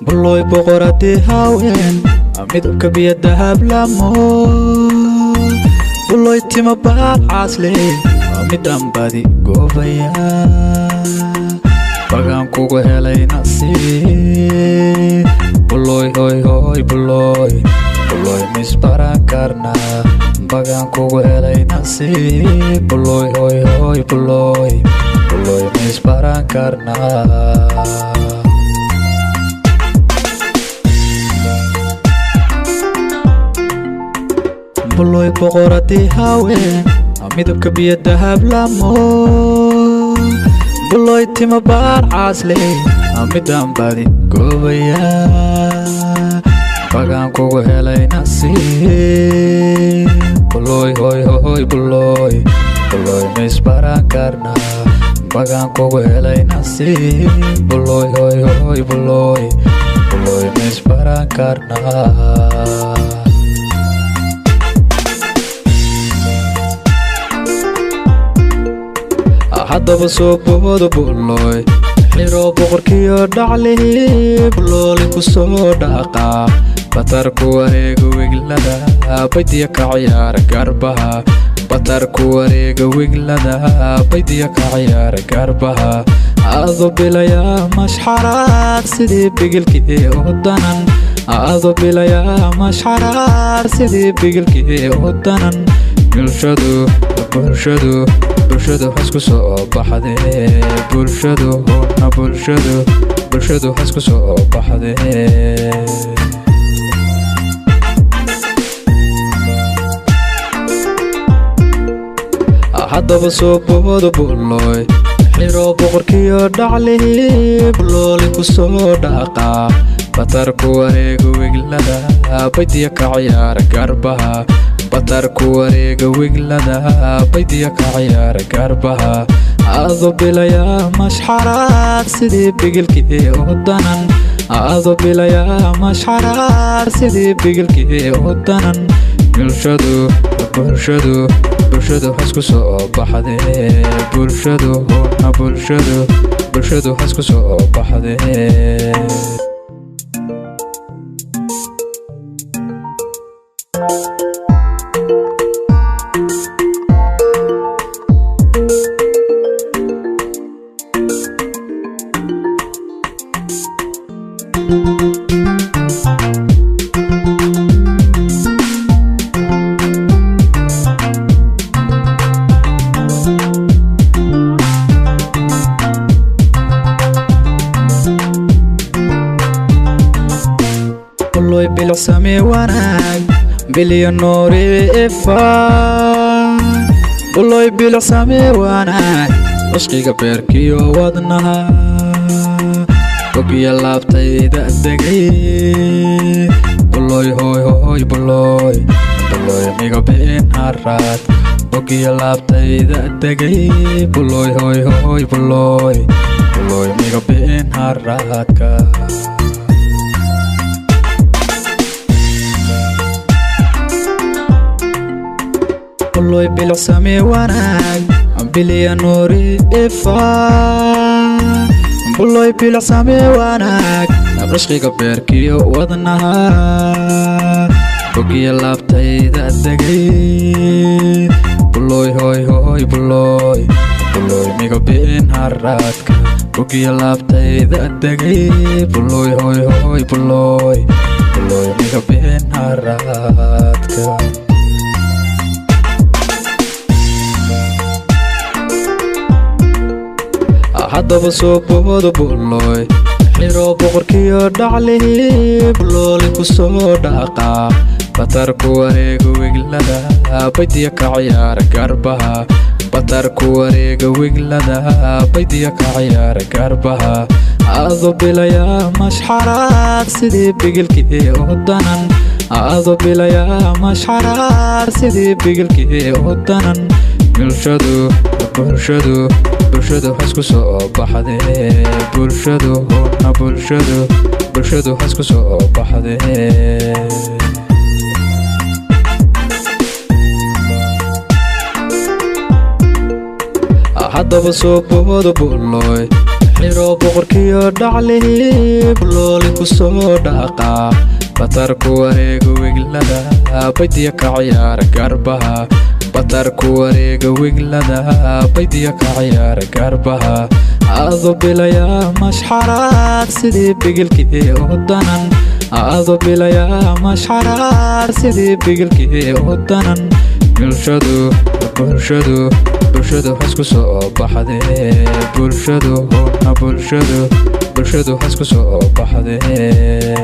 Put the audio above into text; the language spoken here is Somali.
Bullooy boqoradii haween, midabka biyo dahab lamo. Bullooy timo baal caasle, midaan badi goobaya. Bagaan kugu helay nasiib. Bullooy hoy hoy bullooy, bullooy misbaran karna. Bagaan kugu helay nasiib. Bullooy hoy hoy bullooy, bullooy misbaran karna. Bullooy boqoradii haween, midabka biyo dahab lamo. Bullooy timo baar caasle, midaan badi goobaya. Bagaan kugu helay nasiib. Bullooy hoy hoy bullooy, bullooy misbaran karna. Bagaan kugu helay nasiib. Bullooy hoy hoy bullooy, bullooy misbaran karna. Haddaba soo boodo bullooy, xiro boqorkiyo dhacli. Bullooli ku soo dhaqaa, batar ku wareega wiglada, baydiya ka ciyaara garbaha. Batar ku wareega wiglada, baydiya ka ciyaara garbaha. Ado bilayaa mashxaraad sidii bigilkii u danan. Ado bilayaa mashxaraad sidii bigilkii u danan. Bulshadu bulshadu bulshadu hasku soo baxdee. Bulshadu na bulshadu bulshadu hasku soo baxdee. Haddaba soo boodo bullooy, xiro boqorkiyo dhacli. Bullooli ku soo dhaqaa, batar ku wareega wiglada, baydiya ka ciyaara garbaha. Batar ku wareega wiglada, baydiya ka ciyaara garbaha. Ado bilayaa mashxaraad sidii bigilkii u danan. Ado bilayaa mashxaraad sidii bigilkii u danan. Bulshadu bulshadu bulshadu hasku soo baxdee. Bulshadu na bulshadu bulshadu hasku soo baxdee. Bullooy bilicsamee wanaag, bilyo noori ifa. Bullooy bilicsamee wanaag, cishqiga beerkiyo wadnaha, bogiyo laabtayda degay. Bullooy hoy hoy bullooy, bullooy miga been haraad. Bogiyo laabtayda degay. Bullooy hoy hoy bullooy, bullooy miga been haraadka. Bullooy bilicsamee wanaag, bilya noori ifa. Bullooy bilicsamee wanaag, cishqiga beerkiyo wadnaha, bogiyo laabtayda degay. Bullooy hoy hoy bullooy, bullooy miga been haraadka. Bogiyo laabtayda degay. Bullooy hoy hoy bullooy, bullooy miga been haraadka. Haddaba soo boodo bullooy, xiro boqorkiyo dhacli. Bullooli ku soo dhaqaa, batar ku wareega wiglada, baydiya ka ciyaara garbaha. Batar ku wareega wiglada, baydiya ka ciyaara garbaha. Ado bilayaa mashxaraad sidii bigilkii u danan. Ado bilayaa mashxaraad sidii bigilkii u danan. Bulshadu, bulshadu, bulshadu hasku soo baxdee. Bulshadu huna, bulshadu, bulshadu hasku soo baxdee. Haddaba soo boodo bullooy, xiro boqorkiyo dhaclihi, bulooli ku soo dhaqaa, batarku wareega wiglada, baydiya ka ciyaara garbaha. Batarku wareega wiglada, baydiya ka ciyaara garbaha. Ado bilayaa mashxaraad sidii bigilkii u danan. Ado bilayaa mashxaraad sidii bigilkii u danan. Bulshadu, bulshadu, bulshadu hasku soo baxdee. Bulshadu huna, bulshadu, bulshadu hasku soo baxdee.